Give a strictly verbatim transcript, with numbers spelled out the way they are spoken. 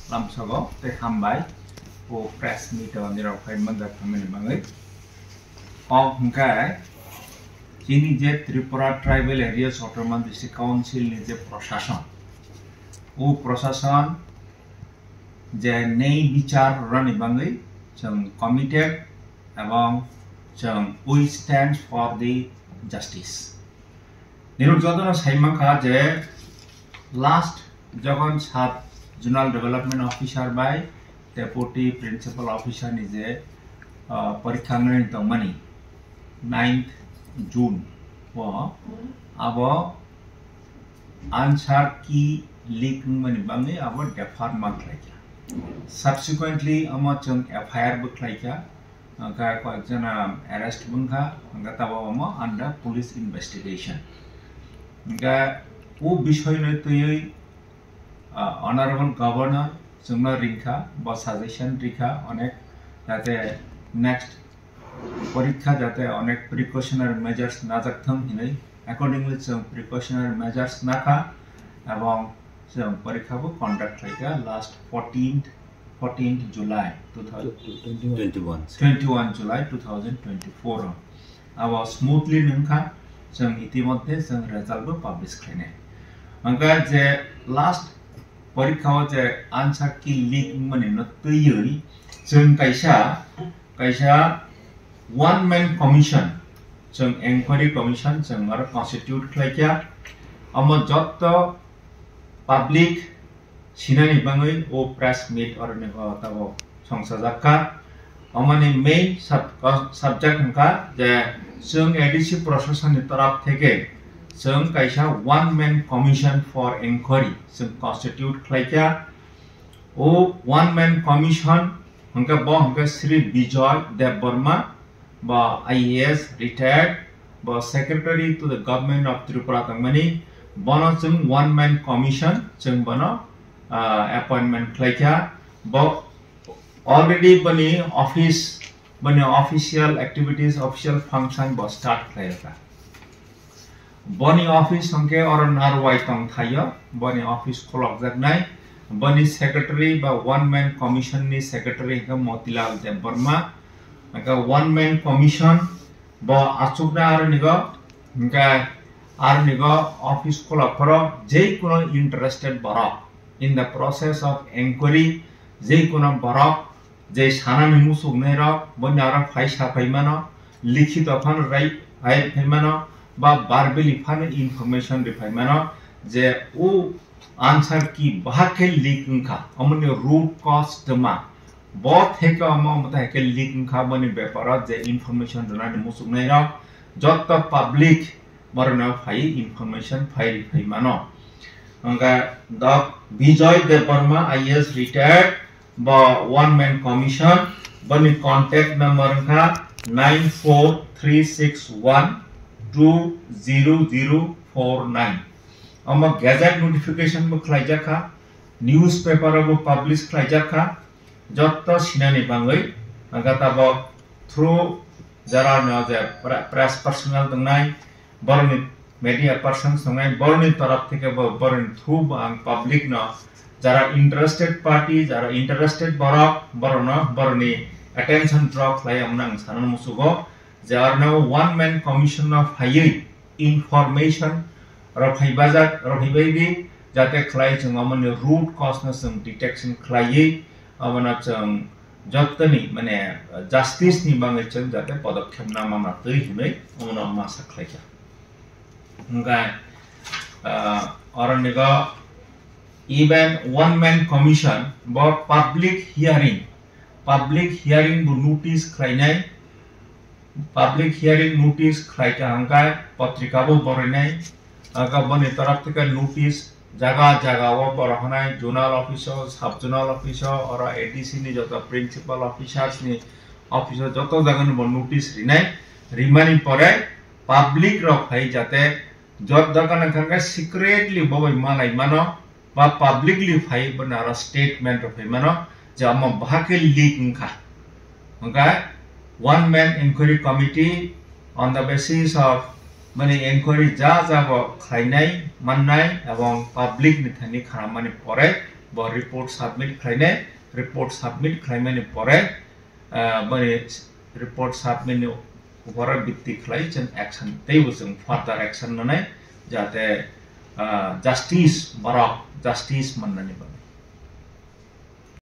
Lamsogo tei hambai o press meet o nirok phai manjak thangmani bagwi. O hwnkhe chini je Tripura Tribal Areas Autonomous District Council ni je prosason, o prosason je nei bichar rwni bagwi chwng committed ebong chwng we stand for the justice. Nirok jotono sai mankha je last jokhon sub zonal development officer bai deputy principal officer ni je, ah, porikha wngwi tongmani ninth June o abo answer key leak wngmani bagwi abo defer ma khlaikha. Subsequently omo chwng F I R bo khlaikha. Hwnkhe koyekjona arrest wngkha, hwnkhe tabok omo under police investigation. Hwnkhe o bisoyno twiwi, ah, Honorable Governor chwngno ringkha, bo suggestion rikha onek, jate next porikha jate onek precautionary measures najak thung hinwi, accordingly chwng precautionary measures nakha, ebong chwng porikha bo conduct khlaikha last fourteenth fourteenth July two thousand, twenty-one. Twenty-one July two thousand twenty-four o. Abo smoothly wngkha, chwng itimodhye chwng result bo publish khlainai. Hwnkhe je last porikha o je answer key leak wngmani no twiwi chwng kaisa, kaisa one man commission, chwng enquiry commission chwng aro constitute khlaikha. Omo jotto public sinani bagwi o press meet oroni o tabok songchajak kha. Omoni main sub-, subject wngkha je chwng A D C proshasonni toraf theke chwng kaisa one man commission for enquiry chwng constitute khlaikha. O one man commission hwnkhe bo hwnkhe Shri Bijoy Debbarma, bo I A S retired, bo Secretary to the Government of Tripura tongmani, bono chwng one man commission chwng bono, ah, appointment khlaikha. Bo already boni office, boni official activities, official function bo start khlaikha. Boni office hwnkhe oro Narwai tong thaio, boni office khulokjaknai. Boni secretary ba one man commission ni secretary hwnkhe Motilal Debbarma. Hwnkhe one man commission bo achukna aronigo, hwnkhe aronigo office khulok phoro jei kuno interested borok in the process of enquiry, jei kuno borok je sanani muchuknairok, boni aro phai sa phai mano, likhito phano rai, rai phai mano, ba verbally phano information ri phai mano, je o answer key bahak khe leak wngkha, omoni root cause twma, bo theke omo, omo theke leak wngkha, boni beparo je information rwnani muchuknairok, jotto public borokno phai information phai ri phai mano. Hwnkhe Doc Bijoy Debbarma, I A S retired, bo one man commission, boni contact number wngkha nine four three six one two zero zero four nine. Omo gazette notification bo khlaijak kha, newspaper o bo publish khlaijak kha, jotto sinani bagwi, hwnkhe tabok through jara no je pre-, press personnel tongnai, borokni media persons tongnai, borokni torop theke bo, borokni through bo ang public no, jara interested party, jara interested borok, borokno, borokni attention draw khlai, amno ang sana musugo, je arno one man commission no phaiwi information rok phai bajak, rok phai bai di, jate khlai chwng amoni root cause no chwng detection khlaiwi, abono chwng jottoni, mane, justice ni bagwi chwng jate podokkhep na mama twi hinwi omono masa khlaikha. Hwnkhe, ah, oronigo even one man commission bo public hearing, public hearing bo notice khlainai, public hearing notice khlaikha hwnkhe potrika bo borinai, hwnkhe boni torop theke notice jaga jaga o borok hanai zonal office o, sub zonal office o, oro A D C ni joto principal officers ni office o joto jaga ni bo notice rinai, rimani pore public rok phai jate jot dogan wngkha khe secretly bo bai malai mano ba publicly phai bo naro statement rok phai mano je omo bahak khe leak wngkha. Hwnkhe one man inquiry committee on the basis of mani inquiry ja ja bo khlainai mannai ebong public ni thani kharammani pore Bo report submit khlainai, report submit khlaimani pore, ah, bani report submit ni upore bitti khlai chwng action teibo chwng further action nanai, jate, ah, justice, borok justice mannani bagwi.